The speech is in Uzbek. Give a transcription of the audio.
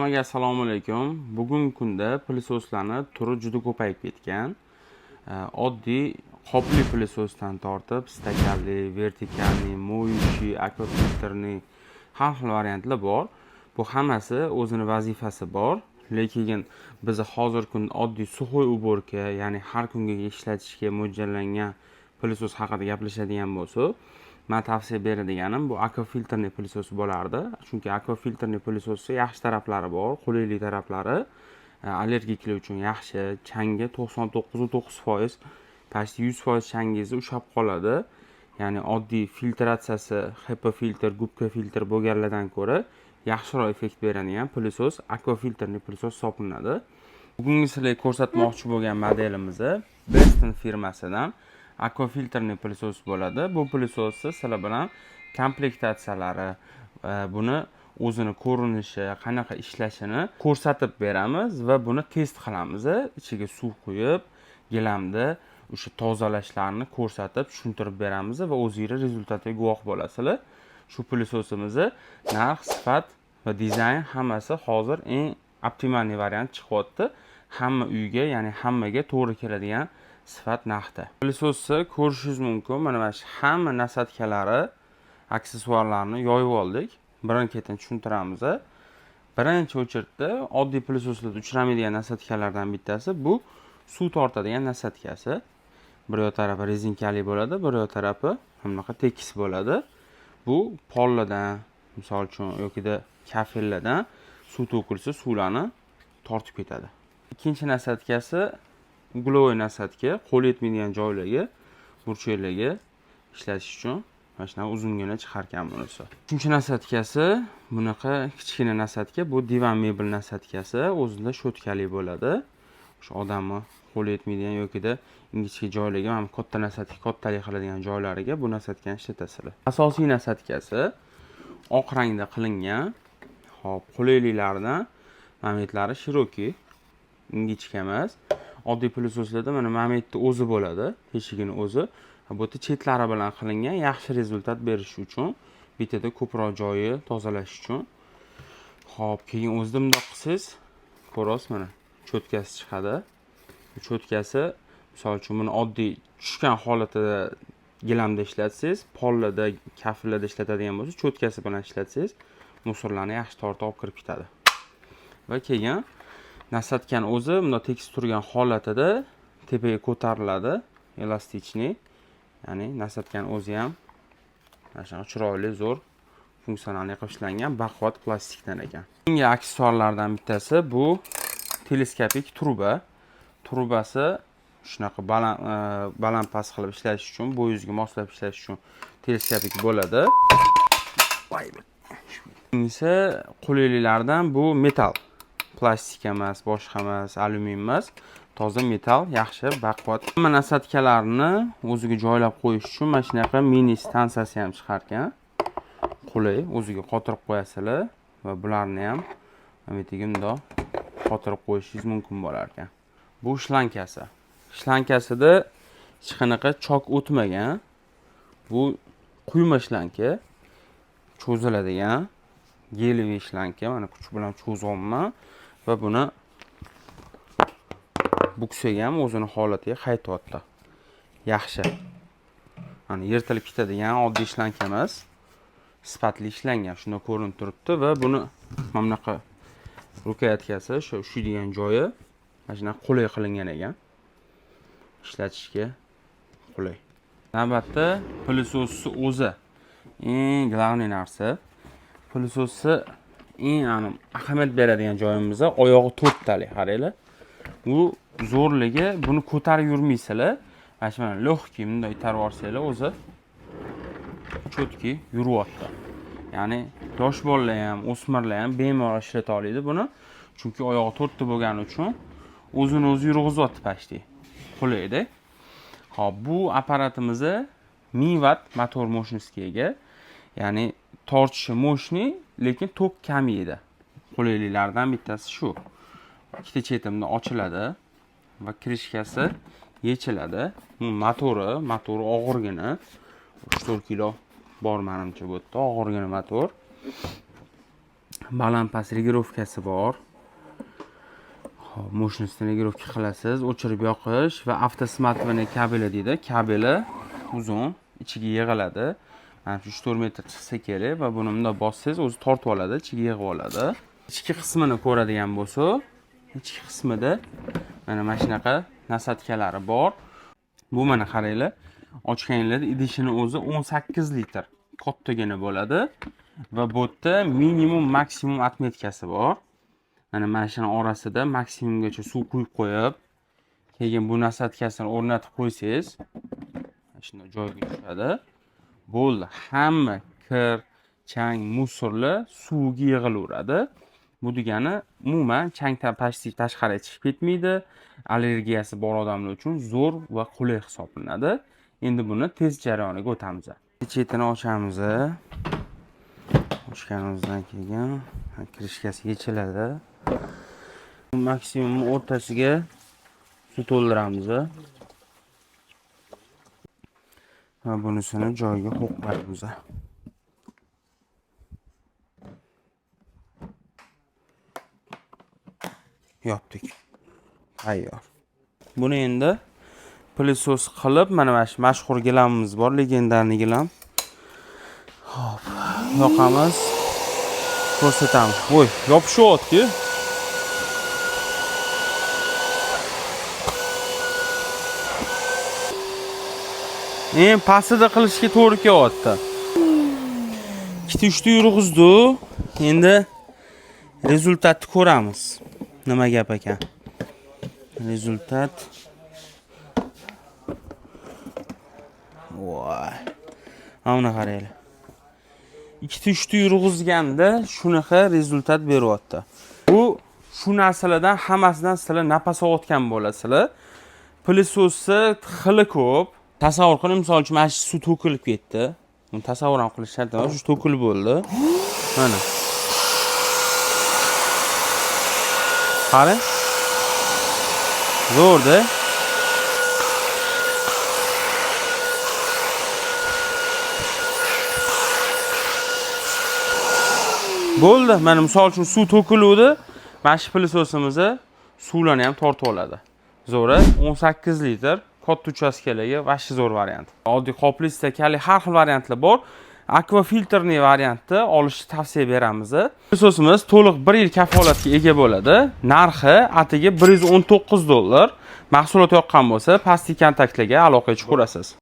Hammaga assalomu alaykum. Bugungi kunda пылесос larni turi juda ko'payib ketgan. Oddiy qopli пылесос dan tortib, stakanli, вертикальный, моющий, аквафильтрный har xil variantlar bor. Bu hammasi o'zini vazifasi bor. Lekin biz hozirgi kunda oddiy сухой уборка, ya'ni har kungi ishlatishga mo'ljallangan пылесос haqida gaplashadigan bo'lsak, man tavsiya beradiganim bu аквафильтрный пылесос bo'lardi. Chunki аквафильтрный пылесос ni yaxshi taraflari bor, qulaylik taraflari allergiklar uchun yaxshi, changga 99,9%, почти 100% changingizni ushlab qoladi. Ya'ni oddiy filtratsiyasi HEPA filtr, губка filtr bo'lganlardan ko'ra yaxshiroq effekt beradigan пылесос аквафильтрный пылесос hisoblanadi. Bugungi sizlarga ko'rsatmoqchi bo'lgan modelimiz Beston firmasidan аквафильтрный пылесос bo'ladi. Bu пылесос ni sizlar bilan komplektatsiyalari, buni o'zini ko'rinishi, qanaqa ishlashini ko'rsatib beramiz va buni test qilamiz. Ichiga suv quyib, gilamda o'sha tozalashlarni ko'rsatib, tushuntirib beramiz va o'zinglar результат iga guvoh bo'lasizlar. Shu пылесос imizni narx, sifat va dizayn hammasi hozir eng оптимальный variant chiqyapti. Hamma uyga, ya'ni hammaga to'g'ri keladigan sifat, narxda. Пылесос ni ko'rishingiz mumkin. Mana shu hamma насадка lari, aksessuarlarni yoyib oldik. Birin-ketin tushuntiramiz. Birinchi очередь da oddiy пылесос larda uchramaydigan насадка lardan bittasi bu suv tortadigan насадка si. Bir yoq tarafi rezinkali bo'ladi, bir yoq tarafi bunaqa tekis bo'ladi. Bu pollardan, misol uchun, yokida kafellardan suv to'kilsa, suvlarni tortib ketadi. Ikkinchi насадка si угловой насадка, qo'l yetmaydigan joylarga, burchaklarga ishlatish uchun mana shunaqa uzungina chiqarkan bunisi. Uchinchi насадка si bunaqa kichkina насадка, bu divan mebel насадка si, o'zida щётка li bo'ladi. O'sha odamni qo'li yetmaydigan yokida ingichka joylarga, mana bu katta насадка kattalik qiladigan joylariga bu насадка ni ishlatasizlar. Asosiy насадка si oq rangda qilingan. Xo'p, qulayliklaridan momentlari широкий, ingichka emas. Oddiy пылесос larda mana momentni o'zi bo'ladi, teshigini o'zi. Bu yerda chetlari bilan qilingan, yaxshi результат berishi uchun, bittada ko'proq joyi tozalash uchun. Xo'p, keyin o'zida bundoq qilsangiz, ko'rasiz, mana щётка si chiqadi. Bu щётка si, misol uchun, buni oddiy tushgan holatida gilamda ishlatsangiz, pollarda, kafellarda ishlatadigan bo'lsangiz, щётка si bilan ishlatsangiz, мусор larni yaxshi tortib olib kirib ketadi. Va keyin насадка ni o'zi bundoq tekis turgan holatida tepaga ko'tariladi, эластичный. Ya'ni насадка ni o'zi ham mana shunaqa chiroyli, zo'r, функциональный qilib ishlangan, baquvvat plastikdan ekan. Keyingi aksessuarlardan bittasi bu телескопик труба. Труба si shunaqa baland baland past qilib ishlash uchun, bo'yingizga moslab ishlash uchun телескопик bo'ladi. Keyingisi qulayliklardan bu metall. Plastik emas, boshqa emas, alyumin emas. Toza metall, yaxshi, baquvvat. Hamma насадка larni o'ziga joylab qo'yish uchun mana shunaqa mini stansiyasi ham chiqarkan. Qulay, o'ziga qotirib qo'yasizlar va bularni ham mana bu yerga bundoq qotirib qo'yishingiz mumkin bo'lar ekan. Bu шланга si. Шланга sida hech qanaqa chok o'tmagan. Bu quyma шланга, cho'ziladigan гелевый шланга. Mana kuch bilan cho'zyapman va buni buksak ham o'zini holatiga qaytyapti. Yaxshi. Mana yirtilib ketadigan oddiy шланга emas. Sifatli ishlangan, shunda ko'rinib turibdi va buni mana bunaqa рукоятка si, o'sha ushlaydigan joyi mana shunaqa qulay qilingan ekan. Ishlatishga qulay. Navbatda пылесос ni o'zi. Eng главный narsa. Пылесос ni eng ahamiyat beradigan joyimiz oyog'i to'rttalik, qaranglar. Bu zo'rligi, buni ko'tarib yurmaysizlar. Mana shu mana легкий bunday itarib yuborsanglar, o'zi чётко yuryapti. Ya'ni yosh bolalar ham, o'smirlar ham bemalol ishlata oladi buni. Chunki oyog'i to'rtta bo'lgani uchun o'zini o'zi yurg'izyapti почти. Qulayda. Xo'p, bu apparatimiz 1000 vatt motor мощность ga ega. Ya'ni tortishi мощный, lekin tok kam yeydi. Qulayliklardan bittasi shu. Ikkita chetimda ochiladi va крышка si yechiladi. Bu motori og'irgina, 3-4 kilo bor manimcha bu yerda, og'irgina motor. Baland past регулировка si bor. Xo'p, мощность ni регулировка qilasiz, o'chirib yoqish va автосматывание kabeli deydi. Kabeli uzun, ichiga yig'iladi. Mana shu 3-4 metr chiqsa kerak va buni bundoq bossangiz o'zi tortib oladi, ichiga yig'ib oladi. Ichki qismini ko'radigan bo'lsak, ichki qismida mana shunaqa насадка lari bor. Bu mana qaranglar, ochganinglarda idishini o'zi 18 litr kattagina bo'ladi va bu yerda minimum maksimum отметка si bor. Mana shuni orasida maksimumgacha suv quyib qo'yib, keyin bu насадка sini o'rnatib qo'ysangiz, shunday joyiga tushadi. Bo'ldi. Hamma kir, chang, мусор lar suvga yig'ilaveradi. Bu degani umuman chang почти tashqariga chiqib ketmaydi. Allergiyasi bor odamlar uchun zo'r va qulay hisoblanadi. Endi buni test jarayoniga o'tamiz. Chetini ochamiz. Ochganimizdan keyin крышка si yechiladi. Maksimum o'rtasiga suv to'ldiramiz. Va bunisini joyiga qo'yib qo'yamiz. Yopdik. Tayyor. Buni endi пылесос qilib, mana shu mashhur gilamimiz bor, легендарный gilam. Xo'p, yoqamiz. Ko'rsatamiz. Voy, yopishyapti. Eng pastida qilishga to'g'ri kelyapti. Ikkita uchta yurg'izdi. Endi результат ni ko'ramiz. Nima gap ekan? Результат. Voy. Mana buni qaranglar. Ikkita uchta yurg'izganda shunaqa результат beryapti. Bu shu narsalardan hammasidan sizlar napas olayotgan bo'lasizlar. Пылесос ni xili ko'p. Tasavvur qiling, misol uchun mana shu suv to'kilib ketdi. Buni tasavvur ham qilish shart emas, shu to'kilib bo'ldi. Mana. Qarang. Zo'rda. Bo'ldi. Mana misol uchun suv to'kiluvdi. Mana shu пылесос imizni suvlarni ham tortib oladi. Zo'ri, 18 litr katta uchastkalarga вообще zo'r variant. Oddiy qopli, stakanli har xil variantlar bor. Аквафильтрный variantni olishni tavsiya beramiz. Пылесос imiz to'liq 1 yil kafolatga ega bo'ladi. Narxi atigi 119 dollar. Mahsulot yoqqan bo'lsa, pastki kontaktlarga aloqaga chiqaverasiz.